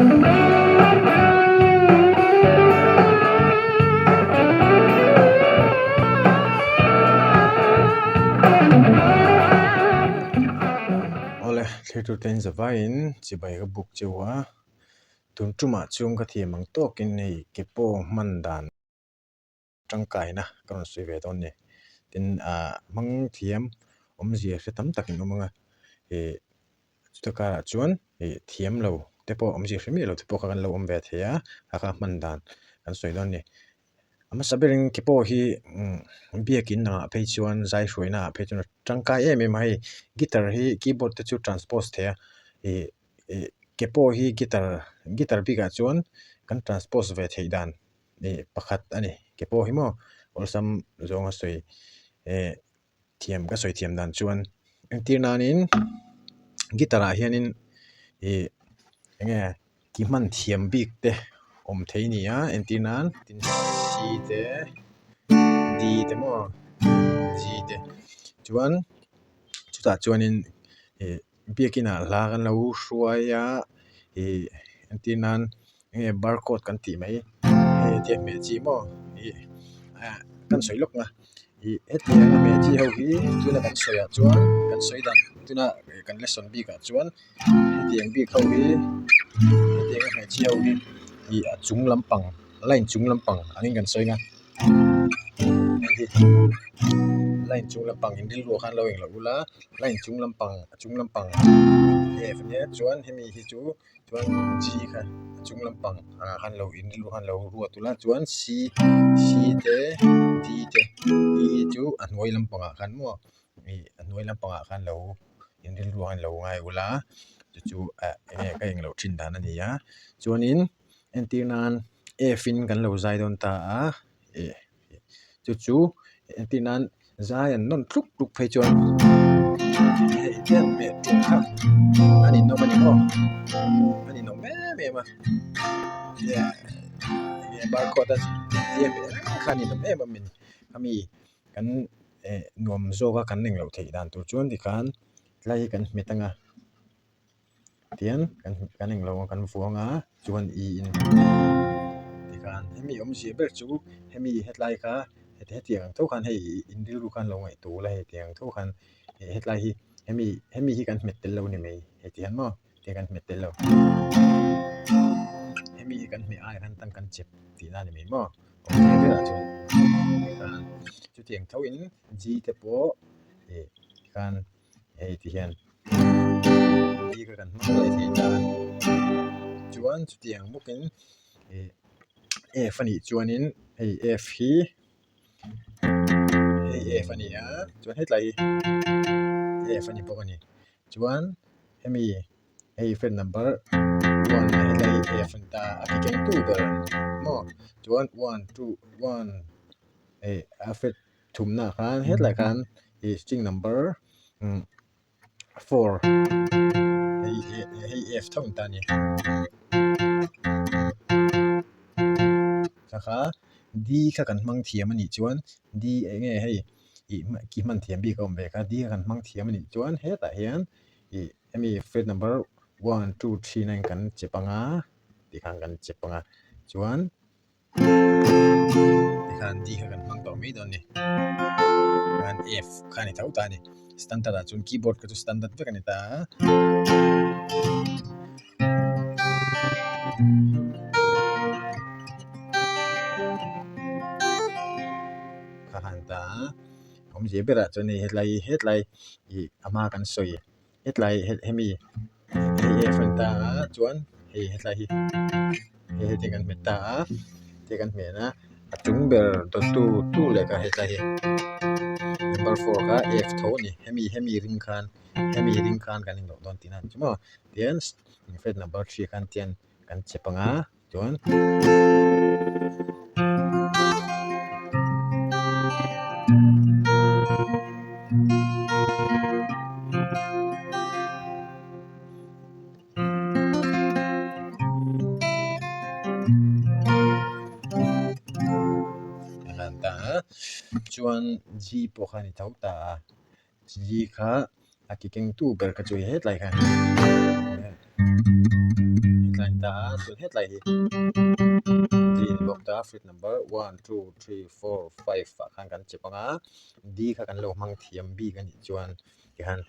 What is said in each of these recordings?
Awle thlir tute in zavaiin chibai ka buk cheu a, tun tumah chuan ka thiam ang tawkin hei ke pawh hman dan. tangkaina ka rawn sawi ve dawn a ni. Tin ah hmang thiam awmzia hre tam tak in awm ang a ih chuta karah chuan ih thiam lo te pawh awmzia hre miah lo te pawh kha kan lo awm ve thei a a kha hman dan kan sawi dawn a ni. A hmasa berin ke pawh hi umm biakin ah phei chuan zai hruaina ah phei chuan a tangkai em em a hei guitar hi keyboard te chu transpose thei a ih ih ke pawh hi guitar guitar bikah chuan kan transpose ve theih dan. Ih pakhat a ni ke pawh hi maw awlsam zawnga sawi eh thiam ka sawi thiam dan chuan entir nanin guitar ah hianin ih eng nge ki hman thiam bik te awm thei a ni a entir nan tin C te D te maw G te chuan chutah chuanin ih. Biakin ah hla kan lo hruai a ih entir nan enge barcode kan tih mai hei tia hmeh chi maw ih ah kan sawi lawk ang a ih hetiang a hmeh chi ho hi tuna kan sawi ah chuan kan sawi dan tuna kan lesson bik ah chuan hetiang bik ho hi hetiang a hmeh chi ho hi ih a chung lampang line chung lampang angin kan sawi ang a. Line chung lampang in rilru ah khan lo englo ula line chung lampang a chung lampang f ania chuan hemi hi chu chuan g kha a chung lampang ah khan lo in rilru khan lo ruat ula chuan c c te d te e hi chu a hnuai lampang ah khan maw ih a hnuai lampang ah khan lo in rilru khan lo ngai ula chu chu ah enge ka englo thin dan a ni a chuanin. Entir nan F in kan lo zai dawn ta a ih chu chu entir nan zai an nawn tluk tluk phei chuan hei hian hmeh ṭum kha a ninawm a ni maw a ninawm em em a enge barcode a tia hmeh reng kha a ninawm em a ami kan eh nuam zawk a kan englo theih dan tur chuan tikhan tlai hi kan hmet ang a. Tihian kan kan englo a kan vuang a chuan i in tikhan hemi awmzia ber chu hemi hetlai kha hetiang ang tho khan hei in rilru khan lo ngaihtuah ula hetiang ang tho khan hetlai hi hemi hemi hi kan hmet tel lo a ni mai heti hian maw hetiang kan hmet tel lo hemi hi kan hmeh ai khan tan kan chep tihna a ni mai maw awmzia berah chuan tikhan chutiang tho in g te pawh ih tikhan. Hei ti hian i kha kan hmang leh thei ta chuan chutiang bawkin ih f a nih chuanin hei f hi hei f a ni a chuan hetlai hi f a ni bawk a ni chuan hemi hei flat number one ah hetlai hi f a ni ta a a keng tu ber maw chuan one two one hei a flat. Thumna khan hetlai khan ih string number umm four hei hei F tho ang ta a ni kha kha D kha kan hmang thiam a nih chuan D eng nge hei ih ki hman thiam bik a awm ve kha D kha kan hmang thiam a nih chuan hetah hian ih hemi flat number one two three nine kan chep ang a tikhan kan chep ang a chuan. Tikhan D kha kan hmang tawh mai dawn a ni. Khan F kha a ni tho ta a ni. Standard ah chuan keyboard kha chu standard vek a ni ta a. Kha han ta a. Awmzia berah chuan hei hetlai hetlai ih a hma kan sawi. Hetlai hemi hei F a ni ta a chuan hei hetlai hi hei heti kan hmet ta a heti kan hmeh a a chung ber dawttu tu leh kha hetlai hi number four kha F tho a ni hemi hemi ring khan hemi ring khan kan inlawh dawn tihna a ni chu maw tihian flat number three khan tihian kan chep ang a. Chuan chuan G pawh kha a ni tho ta a. Chi kha a ki kengtu ber kha chu hetlai kha hetlai a ni ta. ta a, chuan hetlai hi D a ni bawk ta, fret number one two three four five ah khan kan chep ang a, D kha kan lo hmang thiam bik a nih chuan tikhan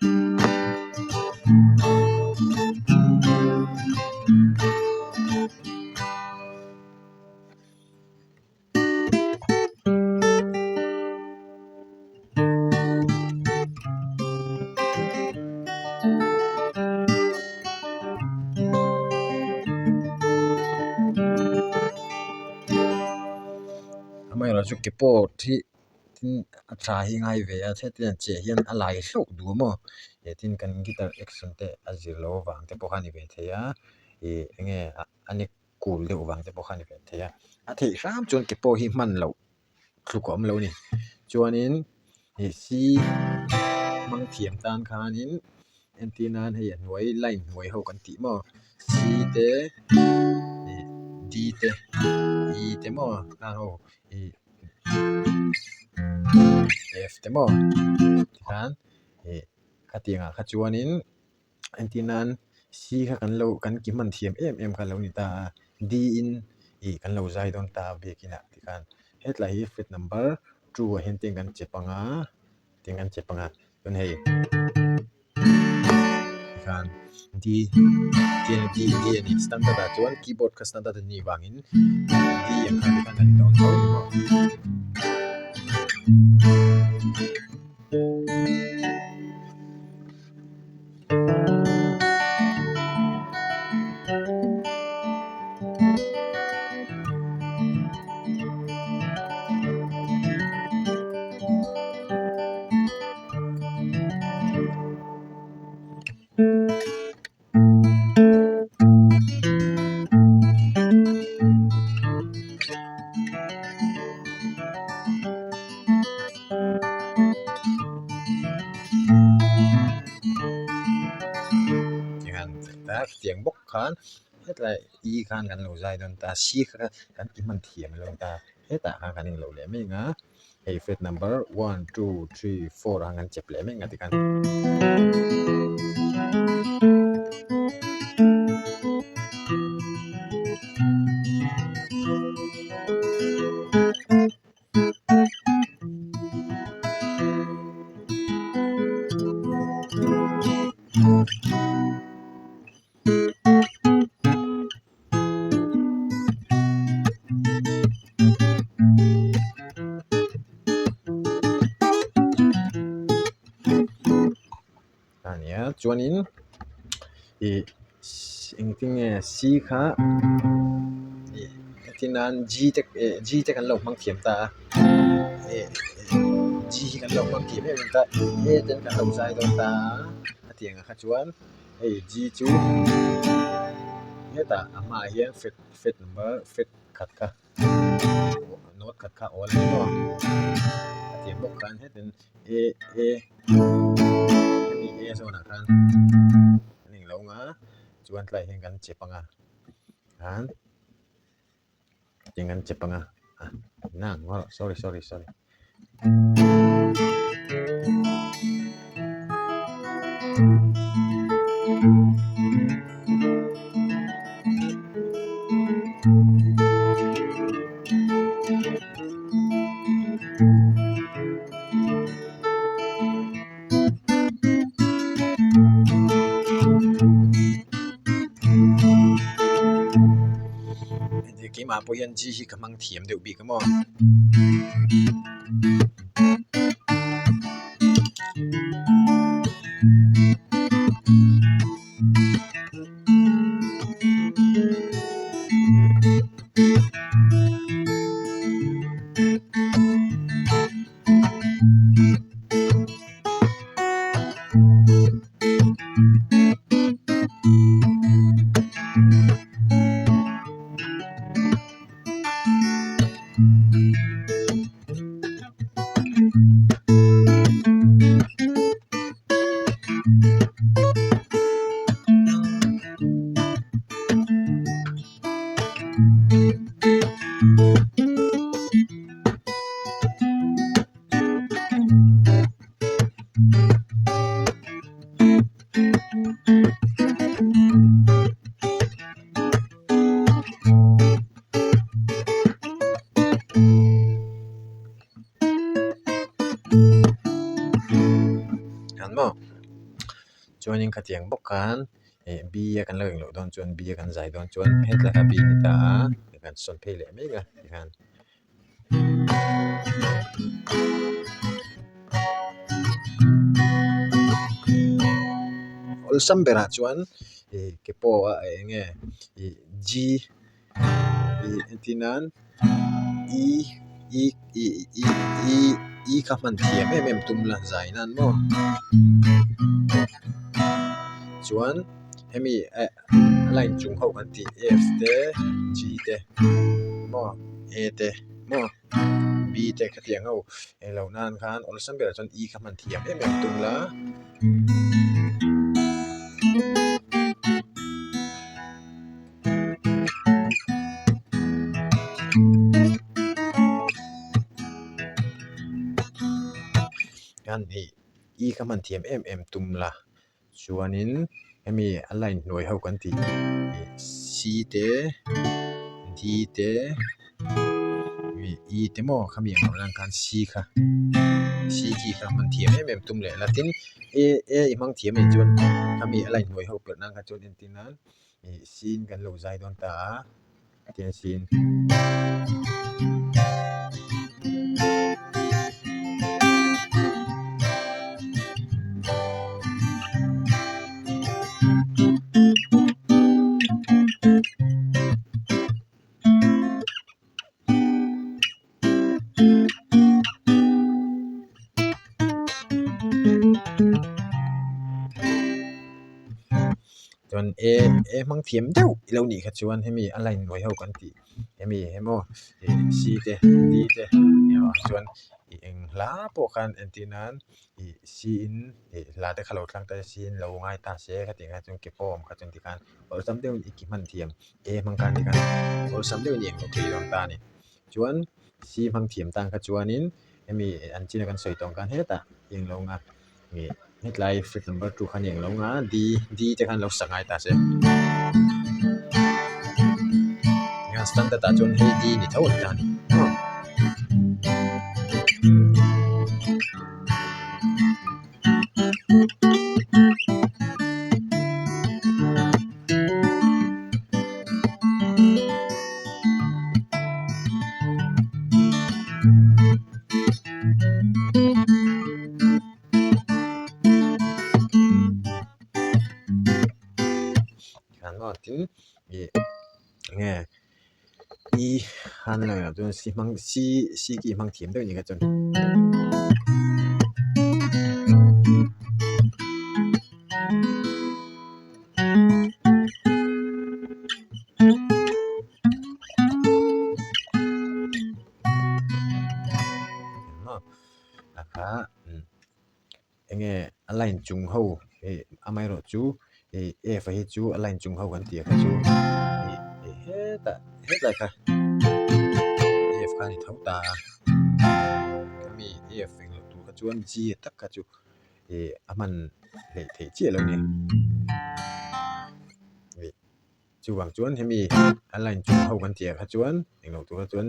Amaherawhchu ke pawh hi tin a tha hi ngai ve a hetiang chiah hian a lai hlauh duh maw he tin kan guitar action te a zir loh avang te pawh kha a ni ve thei a ih enge a ni kul deuh vang te pawh kha a ni ve thei a a theih hram chuan ke pawh hi hman loh tluk a awm lo a ni chuanin ih c hmang thiam tan khanin entir nan hei a hnuai line hnuai ho kan tih maw c te ih d te e te maw heng ho ih f te maw tikhan ih khatiang ah kha chuanin. Entir nan C kha kan lo kan ki hman thiam em em kha a lo ni ta a, D in ih kan lo zai dawn ta a biakin ah tikhan hetlai hi fret number two ah hian tiang kan chep ang a tiang kan chep ang a chuan hei tikhan D tiang D D a ni standard ah chuan keyboard kha standard a nih vangin D ang kha tikhan a ni dawn tho a ni maw. Tiang bawk khan hetlai e khan kan lo zai dawn ta c kha kan ti hman thiam lo ta hetah khan kan englo leh mek a hei fret number one two three four ang kan chep leh mek a tikhan. A nia chuanin ih engtin nge c kha ih entir nan g te eh g te kan lo hmang thiam ta a eh g hi kan lo hmang thiam em em ta a ten kan lo zai dawn ta a tiang ah kha chuan hei g chu hetah a hmaah hian fret fret number fret khat kha note khat kha a awl a ni maw a tiang bawk khan hetin a a hemi a zawnah khan an englo ang a chuan tlaiah hian kan chep ang a khan Eng an chep anga ah nang maw sorry sorry sorry. Keimah pawh hian G hi ka hmang thiam deuh bik a maw. Chuanin khatiang bawk khan ih B a kan lo engloh dawn chuan B a kan zai dawn chuan hetlai kha B a ni ta a kan sawn phei leh mek a tikhan. Awlsam berah chuan ih ke pawh a eng nge ih G ih entir nan E E E E E E kha hman thiam em em tum la zai nan maw chuan hemi eh a line chung ho kan tih F te G te maw A te maw B te khatiang ho englo nan khan awlsam berah chuan E kha hman thiam em em tum la. Khan hei E kha hman thiam em em tum la. Chuanin hemi a line hnuai ho kan tih ih C te D te ih E te maw khami ang lo lan khan C kha C khi kha hman thiam em em tum leh la tin A A i hmang thiam anih chuan khami a line hnuai ho pelh nan kha chuan entir nan ih C in kan lo zai dawn ta a. Tianxin. Chuan e e hmang thiam deuh ilo nih kha chuan hemi a line hnuai ho kan tih hemi emaw ih c te d te emaw chuan ih eng hla pawh khan entir nan ih c in ih hla te kha lo thlang ta se c in lo ngai ta se khatiang kha chuan ke pawh awm kha chuan tikhan awlsam deuhin i ki hman thiam e hmang khan tikhan awlsam deuhin i englo thei dawn ta a ni chuan c hmang thiam tan kha chuanin hemi an china kan sawi tawh ang khan hetah englo nga ih hetlai flat number two khan englo nga D D te khan lo sa ngai ta se standard ah chuan hei D ni tho ani ta a ni maw. Tin ih enge i han lang ah chuan si hmang si si ki hmang thiam deuh a ni kha chuan. Enge a line chung ho ih amaherawh chu ih f a hi chu a line chung ho kan tih ang kha chu ih ih hetah hetlai kha f kha a ni tho ta a khami f englo tur kha chuan g tak kha chu ih a hman hleih theih chiah lo a ni ih. Chuvang chuan hemi a line chung ho kan tih ah kha chuan englo tur kha chuan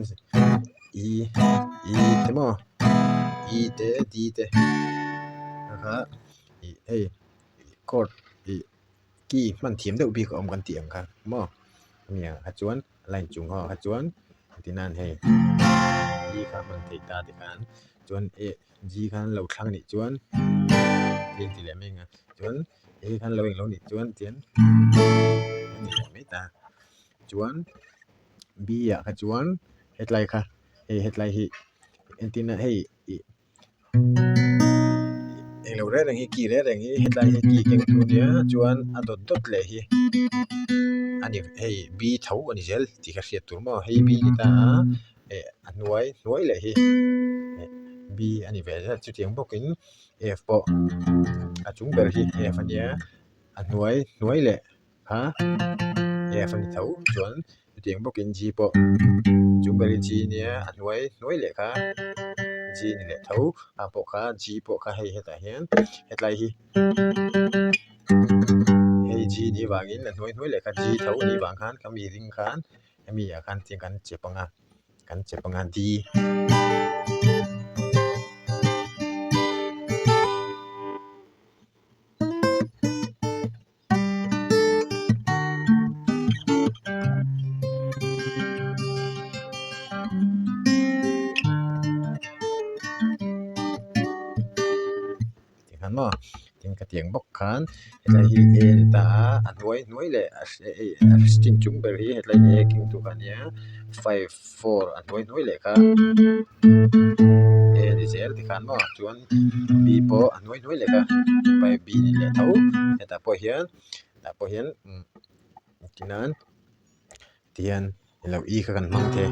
e e te maw e te d te kha kha ih hei chord ih key hman thiam deuh bik a awm kan tih ang kha maw hemi ang kha chuan a line chung ho ah kha chuan tinan hei e kha hman theih ta tikhan chuan e g khan lo thlang anih chuan thil ti leh mai ang a chuan. Hei khan lo englo nih chuan tian a ni leh mai ta chuan B ah kha chuan hetlai kha hei hetlai hi entirna hei ih englo reng reng hi key reng reng hi hetlai hi key keng tur ania chuan a dawt dawt leh hi a ni hei B tho a ni zel tih kha hriat tur maw hei B ni ta a eh a hnuai hnuai leh hi eh B a ni ve zel chutiang bawkin. F pawh a chung ber hi F a nia a hnuai hnuai leh kha F a ni tho chuan chutiang bawkin G pawh chung ber hi G a nia a hnuai hnuai leh kha G a ni leh tho a pawh kha G pawh kha hei hetah hian hetlai hi hei G a nih avangin a hnuai hnuai leh kha G tho a nih vang khan khami ring khan hemi ah khan tiang kan chep ang a. Kan chep anga D. maw tin ka tiang bawk khan hetlai hi a a ni ta a a hnuai hnuai leh a string chung ber hi hetlai a keng tu kha a nia five four a hnuai hnuai leh kha a ni zel tikhan maw chuan b pawh a hnuai hnuai leh kha b ni leh tho hetah pawh hian tah pawh hian umm tinan tihian ilo e kha kan hmang thei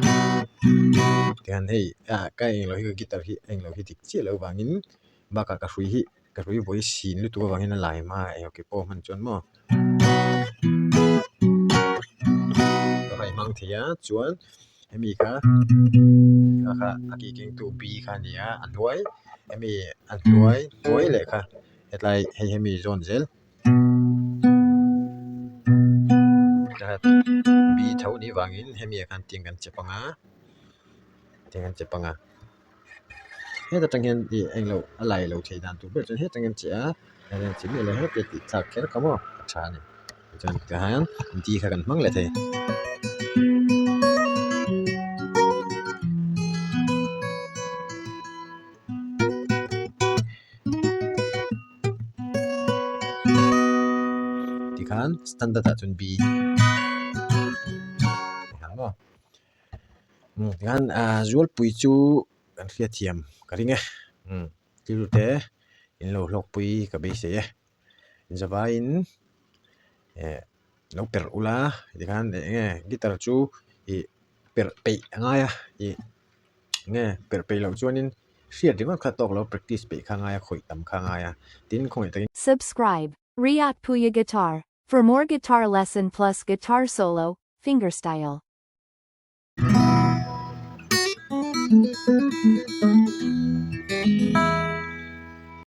tihian hei ah ka englo hi ka guitar hi a englo hi dik chiah loh vangin bakah ka hrui hi ka hrui vawi sin lutuk avangin a lai hma eng ke pawh hman chuan maw ka rawn hmang thei a chuan hemi kha kha kha a key keng tu b kha a ni a a hnuai hemi a hnuai hnuai leh kha hetlai hei hemi zawn zel. B tho nih vangin hemi ah khan tiang kan chep ang a tiang kan chep ang a heta tang hian ih englo a lai lo theih dan tur ber chuan hetah hian che a hetiang chi miah lo heti tih thlak kher kha maw a tha a ni tichuan tihian D kha kan hmang leh thei. Tikhan standard ah chuan B ang maw umm tikhan ah zualpui chu kan hriatthiam ka ring e umm thil te in lo hlawkpui ka beisei e zavaiin eh lo perh ula tikhan eng nge guitar chu ih perh peih a ngai a ih. Nge perh peih loh chuanin hriat ringawt kha tawk lo practice peih kha ngai a khawih tam kha ngai a tin khawngaih takin. Subscribe, Riat Puia Guitar, for more guitar lesson plus guitar solo, fingerstyle.